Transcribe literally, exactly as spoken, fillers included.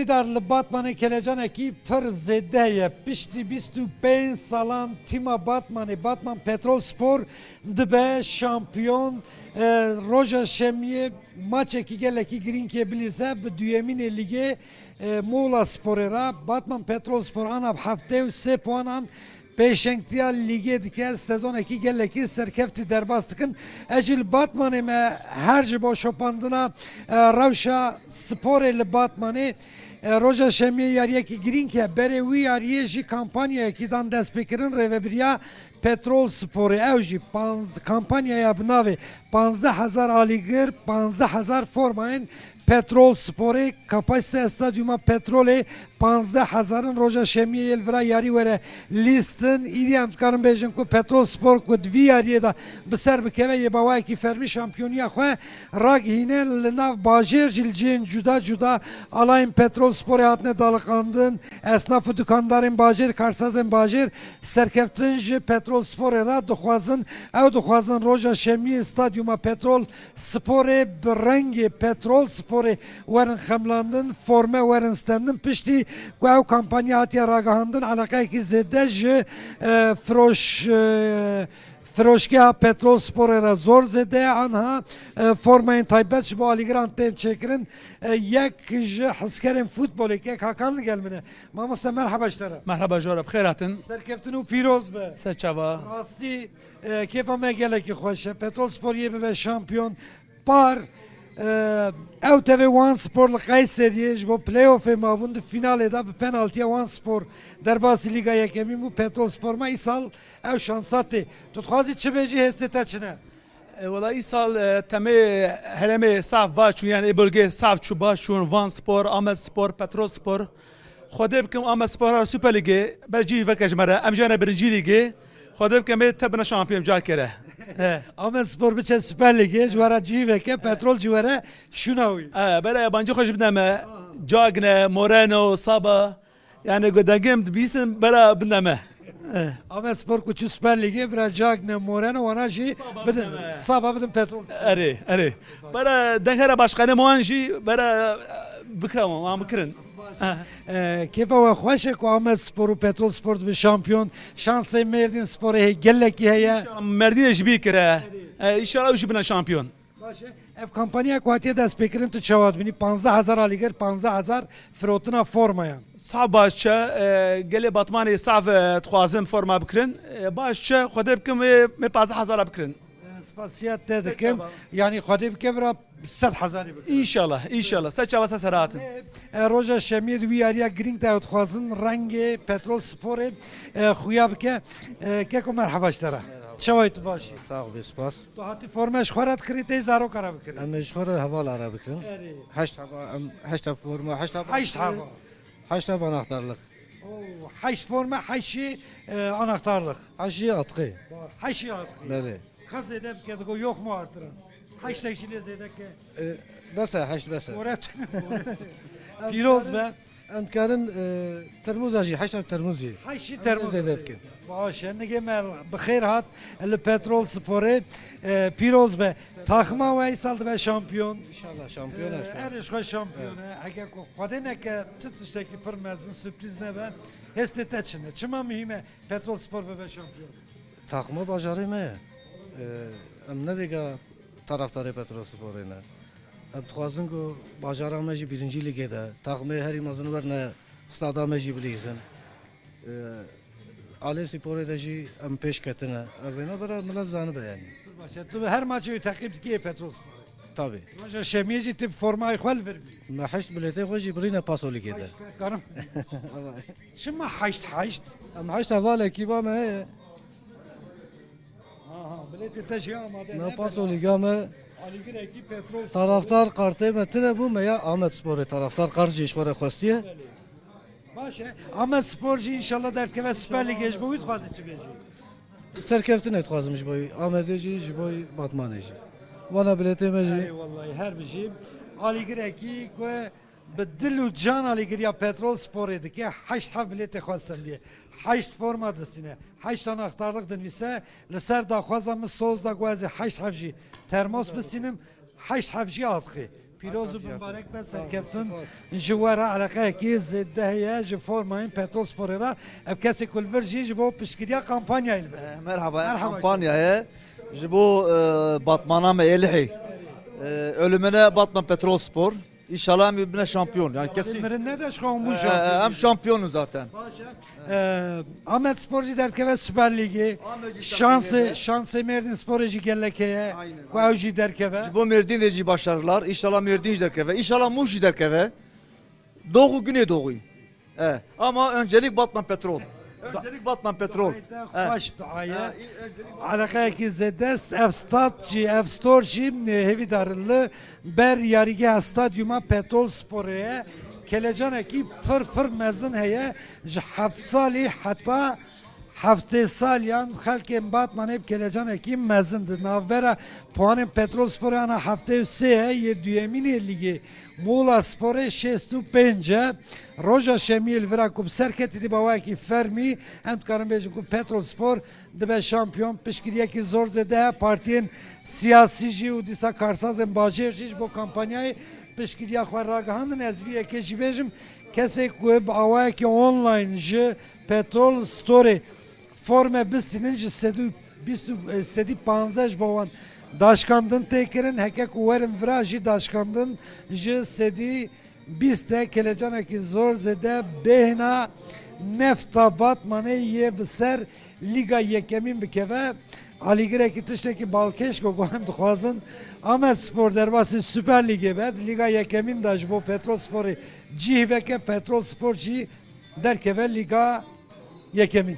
Dar li Batmanê kelecanekî pir zêde ye. Piştî bîst û pênc salan tîma Batmanê, Batman Petrol Spor dibe şampiyon. E, roja şemiyê maçekî gelekî girîng kê bilîze bi duyemînê lîgê, e, Muğla Sporê re Batman Petrol Spor ana bi heftê û sê puanan pêşengtiya lîgê dike, sezonekî gelekî serkeftî derbas dikin. Ez jî li Batmanê me her ji bo şopandina, e, rewşa sporê li Batmanê, e, roja şemiyê yariyekî girîng e. Berê wî yariyê jî kampanyayekî dan destpêkirin rêvebiriya Petrol Sporê. Ew jî panz-, kampanyaya bi navê panzdeh hezar alîgir, panzdeh hezar formayên Petrol Sporê, kapasiteya stadyuma Petrolê panzdeh hezar in. Roja şemiyê yê li vira yarî were lîstin. Îdî em dikarin bêjin ku Petrol Spor ku di vî yariyê de bi ser bikeve, yê bi awayekî fermî şampiyoniya xwe ragihîne. Li nav bajêr jî li cihên cuda cuda alayên Petrol Sporê hatine daliqandin. Esnaf û dukandarên bajêr, karsazên bajêr serkeftin ji Petrol Sporê re dixwazin. Ew dixwazin roja şemiyê stadyuma Petrol Sporê bi rengê Petrol Sporê werin xemlandin, forme werin stendin. Piştî ku ew kampanya hatiye ragihandin, eleqeyekî zêde ji, e, firoş, e, firoşgeha Petrol Sporê re zor zêde ye. Anha, e, formayên taybet ji bo alîgiran tên çêkirin. E, yek ji hizkerên futbolê, kek Hakan li gel min e. Mamoste, merheba ji te re. Merheba ji we re, bi xêr hatin. Serkeftin û pîroz be. Ser çava. Rastî, e, kêfa me gelekî xweş e. Petrol Spor yê bibe şampiyon. Par, e, ew tevê Wan Spor li Qeyseriyê ji bo playoffê mabûn, di finalê de bi penaltiya Wan Spor derbasî Lîga Yekemîn bû. Petrol Spor me îsal ew şansa tê. Tu dixwazî çi bêjî, hêstê te çi ne? E, wela îsal, e, temê herêmê saf baş çûn, yani ê bölgê saf çû, baş çûn, Van Spor, Amed Spor, Petrol Spor. Xwedê bikim Amed Spor her Süper Lîgê, ber cî veke ji me re, em jî ne birinci lîgê. Xwedê bikim ê te bine şampiyon cakere. He. Amed Spor biçe Süper Lîgê, ji were cî veke, Petrol ji were şûna wî. E, bere yabancı xwe jî bideme, Cagne, Moreno, Saba. Yani ku dengê min dibîsin bera binde me. Eh. Amed Spor ku çû Süper Lîgê, bira Cagne, Moreno, wana jî bidin. Saba bidin Petrol. Erê, erê. Bera deng here başkanê wan jî bera bikira wan, wan bikirin. Eh. Eh, kêfa we xweş e ku Amed Spor û Petrol Spor dibin şampiyon. Şansê Mêrdîn Sporê hê gelekî heye. Merdînê ji bî kire. Eh, înşallah ew jî bine şampiyon. Baş e. Ev kampanya ku hatiye destpêkirin, tu çawa dibînî? Panzdeh hezar alîgir, panzdeh hezar firotina formayan. Sax baş çe, e, gelê Batmanê sax, e, dixwazin forma bikirin. E, baş çe, Xwedê bikim, e, me panzdeh hezara bikirin. E, spasiya te dikim. Çawa? Yani Xwedê bike bira sed hezarî bikirin. Înşallah, înşallah. Ser çava ser serahatin. E, e, roja şemiyê di wî yariya girîng de ew dixwazin rengê Petrol Sporê, e, xuya bike. E, keko merheba ji te re. Çawa yî, tu baş î? Sax bî, spas. Tu hatî forme ji xwe re dikirî, tê zaroka re bikirî? Em ê ji xwe re hevala re bikirin. Erê. Heşt heba, em heşt heb forma, heşt heba. Heşt heba. Heşt heb anahtarlık. Oo, heşt forme, heşt jî, e, anahtarlık. Heşt jî atkı. Heşt jî atkı. Belê. Ka zêde bike, digo yok mu artıran? Heştek jî lê zêde ke. E, bes e, heşt bes e. Bore tune, bore. Pîroz be. Em dikarin, e, termûza jî, heşt heb termûz jî. Heşt jî termûz zêde dikin. Baş e, nigê me bi xêr hat li Petrol Sporê, e, pîroz be. Taxima we îsal dibe şampiyon. Înşallah şampiyon e. E, erê ji xwe şampiyon e. Heke ku Xwedê neke tu tiştekî pir mezin, sürprîz nebe, hêstê te çi ne? Çima muhîm e Petrol Spor bibe şampiyon? Taxma bajarê me ye. E, em ne vêga taraftarê Petrol Sporê ne. Em dixwazin ku bajara me jî birinci lîgê de, taxmê herî mezin werne stada me jî bilîzin. E, alê sporê de jî em pêş ketine. Ev vêna bira milet zanibe yani. Pir baş e. Tu her maçê wî teqîb dikî yê Petrol Sporê? Tabii. Roja şemiyê jî tu bi formaya xwe li vir bî. Me heşt bilêtê xwe jî birîne paso lîgê de. Heşt, karim. Çima heşt heşt? Em heşt hevalekî ba me heye. Aha, bilêtê te jî amade. Me paso lîga me. Alîgirekî Petrol Sporê. Taraftar kartê me tune bû, me ya Amed Sporê taraftar kart jî ji xwe re xwestiye. Belê. Baş e. Amed Spor jî înşallah derdikeve Süper Lîgê, ji bo wî dixwaze çi bêjî? Serkeftinê dixwazim ji bo wî. Amedê jî, ji bo wî Batmanê jî. Vana bilêtê me jî. Erê wellahî, her bijî. Alîgirekî ku bi dil û can alîgiriya Petrol Sporê dike, heşt heb bilêtê xwe stendiye. Heşt forma distîne. Heşt anahtarlık dinivîse, li ser daxwaza min soz da ku ez ê heşt heb jî termos bistînim, heşt heb jî atkî. Pîroz û bimbarek be serkeftin ji we re eleqeyekî zêde heye ji formayên Petrolsporê re. Ev kesê ku li vir jî ji bo piştgiriya kampanyayê li vir. Eh, merhaba, Merhaba. Kampanya heye ji bo e, Batmana me Êlihê. E, ölümüne Batman Petrolspor. İnşallah em bine şampiyon. Yani kesin. Mirin ne de şkambu şampiyon. Em şampiyonuz zaten. Ee, Ahmet Spor jî derkeve Süper Lîgê. Şansê, şansê Mêrdîn Sporê jî gelek heye. Ku ew jî derkeve. Ji bo Mêrdînê jî başarılar. İnşallah Mêrdîn jî derkeve. İnşallah Muş jî derkeve. Doğu Güneydoğu. E, ama öncelik Batman Petrol. Öncelik Batman Petrol. Xweş duaye. Eleqeyekî zêde ev stad jî, ev stor jî e, hêvîdar li ber yarîgeha stadyuma Petrol Sporê ye. Kelecanekî pir pir mezin heye. Ji heft salî heta heftê saliyan xelkên Batmanê bi kelecanekî mezin di. Navbera puanên Petrol Sporê ana heftê û sê ye, yê duyemîn ê lîgê Muğla Sporê şêst û pênc e. Roja şemiyê li vira ku bi ser ketî dî bawayekî fermî em dikarin bêjin ku Petrol Spor dibe şampiyon, piştgiriyekî zor zêde heye. Partiyên siyasî jî û dîsa karsazên bajêr jî ji bo kampanyayê piştgiriya xwe ragihandin. Ez vî yekê jî bêjim, kesê ku bi awayekî online ji Petrol Storê forme bistînin ji sedî bîst û, e, sedî panzdeh ji bo wan daşkandin tê kirin. Heke ku werin vira jî daşkandin ji sedî bîst e. Kelecanekî zor zêde bêhna nefta Batmanê yê bi ser Lîga Yekemîn bikeve. Alîgirekî tiştekî balkêş ku em dixwazin Amed Spor derbasî Süper Lîgê be, di Lîga Yekemîn de ji bo Petrol Sporê cîh veke, Petrol Spor jî derkeve Lîga Yekemîn.